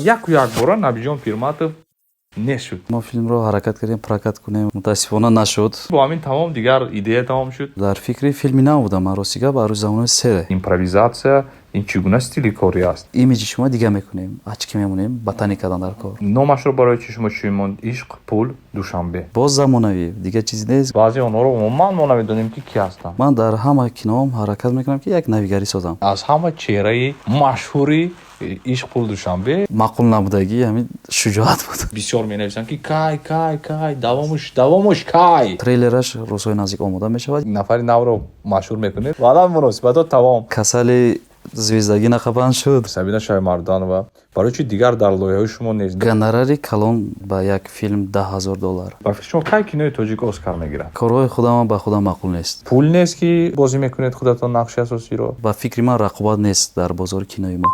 Яку якбора Набиҷон Пирматов нест шуд. Мо филмро ҳаракат кардем, прокат кунем, мутаассифона, нашуд. Бо ҳамин тамом, дигар идея тамом шуд. Дар фикри филми нав будам ман, рости гап, арӯзи замонаи сере. Импровизатсия ин чӣ гуна стили корӣ аст? Имиҷи шумо дига мекунем, очки мемонем, ботаник кардан дар кор. Номашро барои чӣ шумо чӣ монд «Ишқ, пул, Душанбе»? Боз замонавӣ, дигар чиз нест. Баъзе онҳоро умуман мо намедонем, ки кӣ ҳастанд. Ман дар ҳама киноам ҳаракат мекунам, ки як навигарӣ созам. Аз ҳама чеҳраи машҳури «Ишқ, пул, Душанбе». Маъқул набудагӣ ҳамин шуҷоат буд. Бисёр менависанд, ки кай, кай, кай давомуш, давомуш кай? Трейлераш рӯзҳои наздик омода мешавад. Нафари навро машҳур мекунед, баъдан муносибатҳо тамом. Касали звездагӣ нақабанд шуд. Сабина Шаймарданова барои чи дигар дар лоиҳаҳои шумо нест? Гонорари калон ба як филм 10 000 доллар. Ба фикри шумо, кай кинои тоҷик «Оскар» мегирад? Корҳои худамам ба худам маъқул нест. Пул нест, ки бозӣ мекунед худатон нақши асосиро? Ба фикри ман, рақобат нест дар бозори кинои мо.